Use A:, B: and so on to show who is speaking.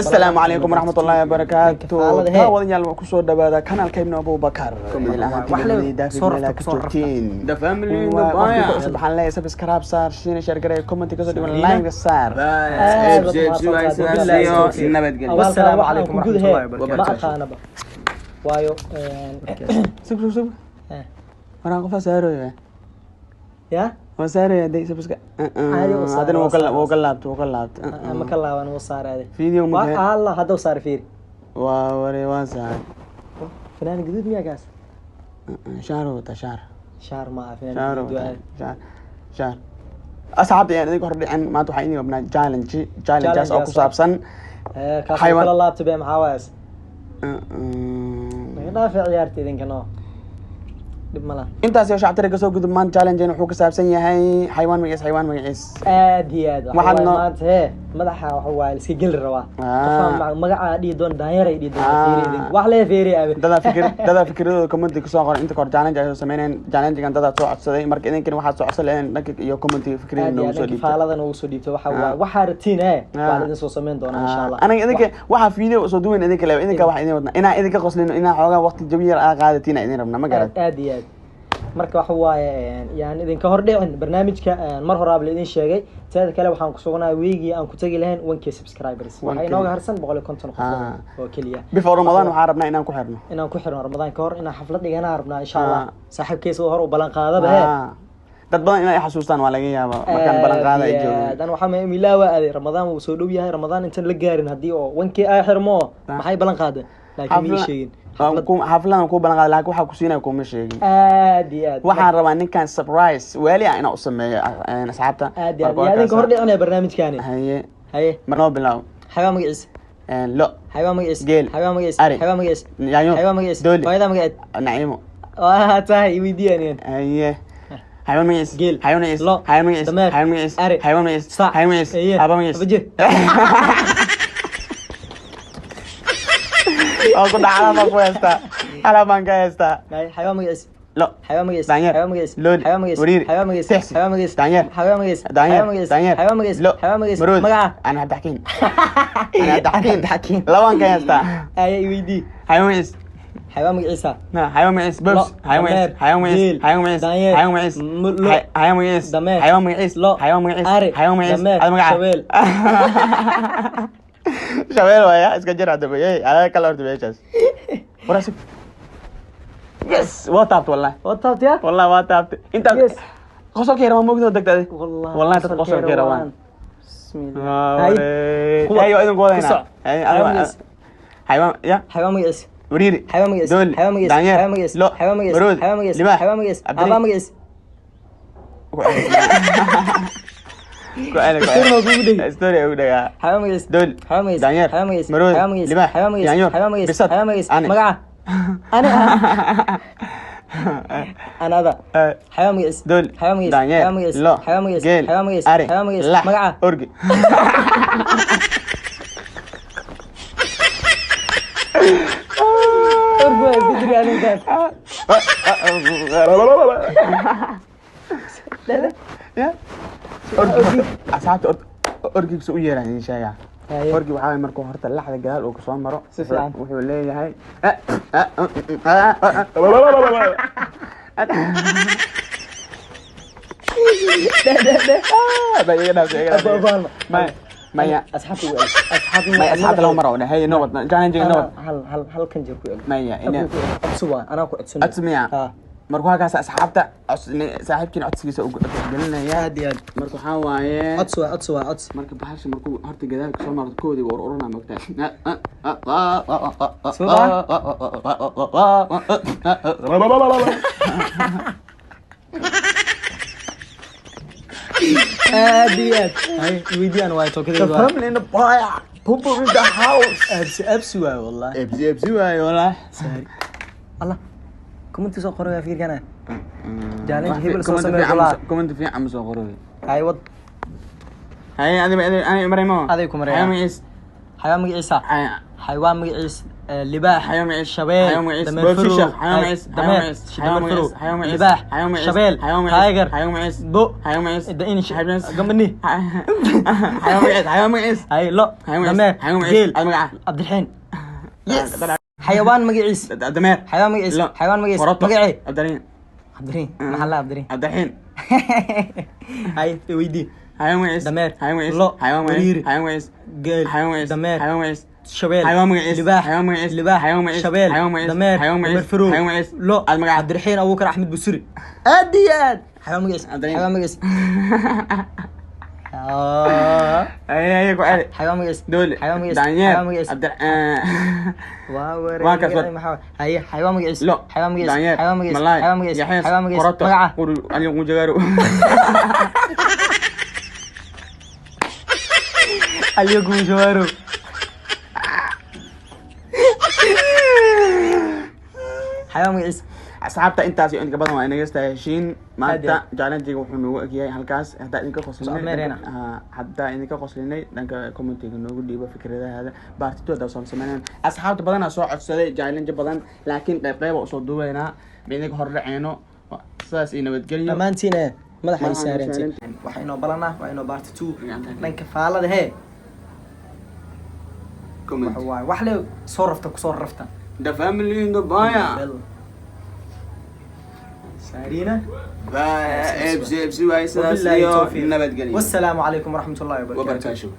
A: Asalaamu calaykum waraxmatullaahi wabarakaatu. Daawadayaal, waa kusoo dhawaada kanaalka Ibnu Abubakar.
B: The family in the
A: Qofkii ku
B: baya.
A: cusub waxaan leeyahay subscribe saar, shiina, share garee, comment kasoo dhiban, like saar.
B: Nabadgelyo.
C: Wassalaamu calaykum waraxmatullaahi
D: Ma
C: wabarakaatu.
D: aqaanaba waayo.
A: Sug, sug, sug. Waraan qofaa saarooya.
D: Ya.
A: Waa saaraya day subscribe.
D: Caadi u saar,
A: haddana wuu
D: waa saar,
A: wuu ka laabtay, wuu ka laabtay.
D: Ma ka laaban, wuu saaraade.
A: Video ma
D: waa Allah hadduu saar, fiiri.
A: Waa ware, waa saar.
D: Fanaan gaduud miyaa kaas?
A: Shaar wata, shaar.
D: Shaar ma aha, fanaan
A: shaar
D: gaduud
A: wata.
D: waaye.
A: Shaar, shaar. Asxaabta, ayaan idinka hor dhicin, maanta waxaa idin qabnaa challenge, challengeaas oo ku saabsan
D: kaas
A: xayawaan-
D: kala laabta be, maxaa waayas? Naga dhaafi ciyaarta idinka, no dhib ma laha.
A: Intaas iyo shacabtira kasoo gudub, maanta challenge wuxuu ku saabsan yahay xayawaan magaciis, xayawaan magaciis.
D: Aad iyo aad waxa
A: Waxaad
D: waaye maanta hee madaxa waxa waaye la iska geli rabaa. Qofaa magaca dhihi doon, daanyeer ay dhihi doon. Fiiri idinka, wax lee fiiri aabe.
A: Dadaa fikir, dadaa fikradooda commenti kusoo qoran. Inta kahor challenge ay soo sameyneen, challengegan dadaa soo codsaday. Marka idinkana waxaad soo codsan laheen dhanka iyo commentiga fikradooda
D: aad iyo
A: noogu
D: aad
A: soo
D: dhanka
A: dhiibta.
D: Faalada noogu soo dhiibta waxa waaye waxaa ratiin waa la idin soo sameyn doonaa insha Allah.
A: Anaga idinka waxaa video soo duweyn idinka leewa, idinka waxaa idin wadnaa inaa idinka qoslino, inaa xoogaa waqti jawi yar aa qaadatiin idin rabna, ma garad?
D: Aad aad iyo aad. Marka waxa waaye yaan idinka hor dhicin barnaamijka, mar horaaba la idin sheegay. Teeda kale, waxaan ku suganahay weygii aan ku tagi lahayn 1K subscribers.
A: 1K.
D: Waxaa inooga harsan 150 qof oo keliya.
A: Before Ramadan waxaan rabnaa inaan ku xirno.
D: Inaan ku xirno Ramadaan ka hor, inaan xaflad dhiganaa rabnaa insha Allah. Saaxiibkiisa hor u ballan qaadaba he.
A: Dad badan inay xasuustaan waa laga yaabaa markaan ballan qaada ay joogeen.
D: Dan waxaa milaawa aaday Ramadaan wuu soo dhow yahay. Ramadaan intaan la gaarin haddii oo 1K ay xirmo, maxay ballan qaadeen? Laakiin ma ii sheegin.
A: Xafladan kuu ballan qaada, laakiin waxaa ku siinaya kuma sheegin.
D: Aad iyo aad.
A: Waxaan rabaa ninkan surprise waali ah inaan u sameeyo asxaabta.
D: Aad iyo aad.
A: Marka
D: Yaa
A: waa
D: idinka hor
A: kaasa.
D: dhicinaya barnaamijkaani.
A: Haye.
D: Haye.
A: Mar noo bilaabo.
D: Xayawaan magaciisa.
A: Lo.
D: Xayawaan magaciisa.
A: Geel.
D: Xayawaan magaciisa.
A: Ari.
D: Xayawaan magaciisa.
A: Yaanyo.
D: Xayawaan magaciisa.
A: Dooli.
D: Hooyada magaceed.
A: Naciimo.
D: Waa tahay, i weydiiyaan.
A: Haye, xayawaan magaciis.
D: Geel.
A: Xayawaan magaciis.
D: Lo.
A: Xayawaan magaciis.
D: Dameer.
A: Xayawaan magaciis.
D: Ari.
A: Xayawaan magaciis.
D: Sac.
A: Xayawaan magaciis.
D: Eeye.
A: Aaba magaciis.
D: Abajir.
A: Oo ku dhaca, baan ku haystaa, halaa baan ka haystaa.
D: Haye, xayawaan magaciisa.
A: Lo.
D: Xayawaan magaciisa.
A: Daanyeer.
D: Xayawaan magaciisa.
A: Looli.
D: Xayawaan magaciisa.
A: Wariiri.
D: Xayawaan magaciisa.
A: Tixsi.
D: Xayawaan magaciisa.
A: Daanyeer.
D: Xayawaan magaciisa.
A: Daanyeer.
D: Xayawaan magaciisa.
A: Daanyeer.
D: Xayawaan magaciisa.
A: Lo.
D: Xayawaan magaciisa.
A: Maroodi.
D: Magaca.
A: Ana Cabdixakiin, ana Cabdixakiin.
D: Cabdixakiin.
A: Labaan ka haystaa.
D: Haye, i weydii.
A: Xayawaan magaciis.
D: Xayawaan magaciisa.
A: Na, xayawaan magaciis bobs.
D: Lo,
A: Xayawaan magaciis.
D: dameer,
A: Xayawaan magaciis.
D: geel,
A: Xayawaan magaciis.
D: daanyeer,
A: Xayawaan magaciis.
D: lo,
A: Xayawaan magaciis.
D: dameer,
A: Xayawaan magaciis.
D: lo,
A: Xayawaan magaciis.
D: ari,
A: Xayawaan magaciis.
D: dameer,
A: Ada magaca.
D: shabeel.
A: Shabeel waaya, iska jir hadaba. Yey adaga kala horta meeshaas waraasi. Yes, waa taabta wallahi.
D: Waa taabtaya?
A: Wallahi waa taabtay intaas.
D: Yes.
A: Qosolkay rabaan, moogdoo degta adi.
D: Wallahi.
A: Wallahi dad qosolkay rabaan.
D: Bismillah. Haye. Kuwa.
A: Hayo, idinku
D: Ku
A: wadayna.
D: soc.
A: Haye,
D: Xayawaan magaciis.
A: Xayawaan ya.
D: Xayawaan magaciisa.
A: Wariiri.
D: Xayawaan magaciisa.
A: Dooli.
D: Xayawaan magaciisa.
A: Daanyeer.
D: Xayawaan magaciisa.
A: Lo.
D: Xayawaan magaciisa.
A: Maroodi.
D: Xayawaan magaciisa.
A: Libaax.
D: Xayawaan magaciisa.
A: Cabdiri.
D: Aabbaha magaciisa.
A: Ku celi, ku
D: Story
A: celi.
D: ma kugu dhegi?
A: Story ugu dhagaa.
D: Xayawaan magaciisa.
A: Dooli.
D: Xayawaan magaciisa.
A: Daanyeer.
D: Xayawaan magaciisa.
A: Maroodi.
D: Xayawaan magaciisa.
A: Libaax.
D: Xayawaan magaciisa.
A: Yaanyoor.
D: Xayawaan magaciisa.
A: Bisad.
D: Xayawaan magaciisa.
A: Ani.
D: Magaca. Ani anada. Xayawaan magaciisa.
A: Dooli.
D: Xayawaan magaciisa.
A: Daanyeer.
D: Xayawaan magaciisa.
A: Lo.
D: Xayawaan magaciisa.
A: Geel.
D: Xayawaan magaciisa.
A: Ari.
D: Xayawaan magaciisa.
A: Lax.
D: Magaca.
A: Orgi.
D: Orgi waa iska jiri aninkan.
A: Ya. Orgi asxaabta, orgigiisa u yeeraan idin sheegaa.
D: Haye.
A: Orgi waxaa waye markuu horta laxda gadaal uu kasoo maro,
D: Si fiican.
A: wuxuu leeyahay Ba iga dhaaf, iga dhaaf.
D: Abba, abba,
A: Maya, maya.
D: Asxaabta ugu celi. Asxaabta.
A: Maya, asxaabta lama maro dheh. Hey, nabad challenge, nabad.
D: Hal hal halkan jir ku celi.
A: Maya,
D: Abba, ku celi. Codsi waa anaa ku codsanay.
A: Codsi miyaa?
D: Ha.
A: Marka waxaa kaas asxaabta saaxiibkiin codsigiisa ugu gelinaya.
D: Aad iyo aad.
A: Marka waxaa waaye
D: Codsi waa, codsi waa, codsi.
A: Marka bahasha markuu horta gadaal kasoo maro, koodii waa ururana, mogtaa.
D: Soo daa. Aad iyo aad. Haye, weydii aan waayo tookadayda waa.
A: Family in the fire, Pupu in the house.
D: Absi absi waay wallahi.
A: Ebsi ebsi waaye wallahi.
D: Saari. Allah. Commenti soo qoray fiirkana. Challenge hebel soo sameeyo walaa.
A: Comment fiican ma soo qoray.
D: Haye, wad.
A: Haye, adiga ani maray ma.
D: Adiga ku maraya.
A: Xayawaan magaciis.
D: Xayawaan magaciisa. Xayawaan magaciisa. Libaax,
A: Xayawaan magaciis.
D: shabeel,
A: Xayawaan magaciis.
D: dameer
A: Boobsi
D: farow,
A: sheekh. Xayawaan
D: hay,
A: magaciis.
D: dameer,
A: Xayawaan magaciis.
D: dameer farow,
A: Xayawaan magaciis.
D: libaax,
A: Xayawaan magaciis.
D: shabeel,
A: Xayawaan magaciis.
D: tiger,
A: Xayawaan magaciis.
D: bo,
A: Xayawaan magaciis.
D: da-
A: Xayawaan magaciis.
D: gambani.
A: Xayawaan magaciis. Xayawaan magaciis.
D: Hay, lo,
A: Xayawaan magaciis.
D: dameer,
A: Xayawaan magaciis.
D: geel,
A: Aad magaca.
D: Cabdiraxiin. Yes. Xayawaan magaciis.
A: Dameer.
D: Xayawaan magaciis.
A: Lo.
D: Xayawaan magaciis.
A: Koroto.
D: Magacee?
A: Cabdiraxiin.
D: Cabdiraxiin. Maxaa la Cabdiraxiin?
A: Cabdiraxiin.
D: Hay, weydii.
A: Xayawaan magaciis.
D: Dameer,
A: Xayawaan magaciis.
D: lo,
A: Xayawaan magaciis.
D: wariiri.
A: Xayawaan magaciis.
D: Geel,
A: Xayawaan magaciis.
D: dameer,
A: Xayawaan magaciis.
D: shabeel,
A: Xayawaan magaciis.
D: libaax,
A: Xayawaan magaciis.
D: libaax,
A: Xayawaan magaciis.
D: shabeel,
A: Xayawaan magaciis.
D: dameer,
A: Xayawaan
D: dameer
A: magaciis.
D: farow,
A: Xayawaan magaciis.
D: lo,
A: Aad magaca.
D: Cabdiraxiin Abuukar Axmed Busuri. Aad iyo aad. Xayawaan magaciis.
A: Cabdiraxiin.
D: Xayawaan magaciis. Ah.
A: Ay, ay, ku celi.
D: Xayawaan magaciis.
A: Doole.
D: Xayawaan magaciis.
A: Daanyeer.
D: Xayawaan magaciis. Waa wareer.
A: Waa kaas war.
D: Maxaa? Haye, xayawaan magaciis.
A: Lo.
D: Xayawaan magaciis.
A: Daanyeer.
D: Xayawaan magaciis.
A: Malaay.
D: Xayawaan magaciis.
A: Yaxees.
D: Xayawaan magaciis.
A: Koroto.
D: Magaca.
A: Quru- Ali Qujagaaro.
D: Aliyo Gumushawaaro. Xayawaan magaciis.
A: Asxaabta, intaas iyo inka badan waa inaga heshiin maanta.
D: Aad
A: Challenge-ga wuxuu noogu egyahay halkaas. Haddaa idinka qoslinay
D: Socmeerena.
A: Haddaa idinka qoslinay, dhanka commentiga noogu dhiibo fikradahaada. Part two haddaa soo sameyneen, asxaabta badanaa soo codsaday challenge badan, laakiin qayb qayb usoo duubaynaa, ma idinka hordhaceyno. Sidaas iyo nabadgelyo.
D: Dhammaantiin madaxa ay
A: Madaxa
D: saarantiin.
A: saarantiin.
D: Waxaa inoo balanaa, waa inoo part two.
A: Gacanta.
D: Dhanka faalada hee.
A: Comment.
D: Waxa waaye wax le soo rafta, kusoo rafta.
A: The family in the baya.
D: Bell. Saarina.
A: Bye. Ebsi ebsi waay, sidaas
D: Wabillahi
A: iyo
D: tawfiiq.
A: nabadgelyo.
D: Wassalaamu calaykum waraxmatullahi wabarakaatu.
A: Wabarakaatuh.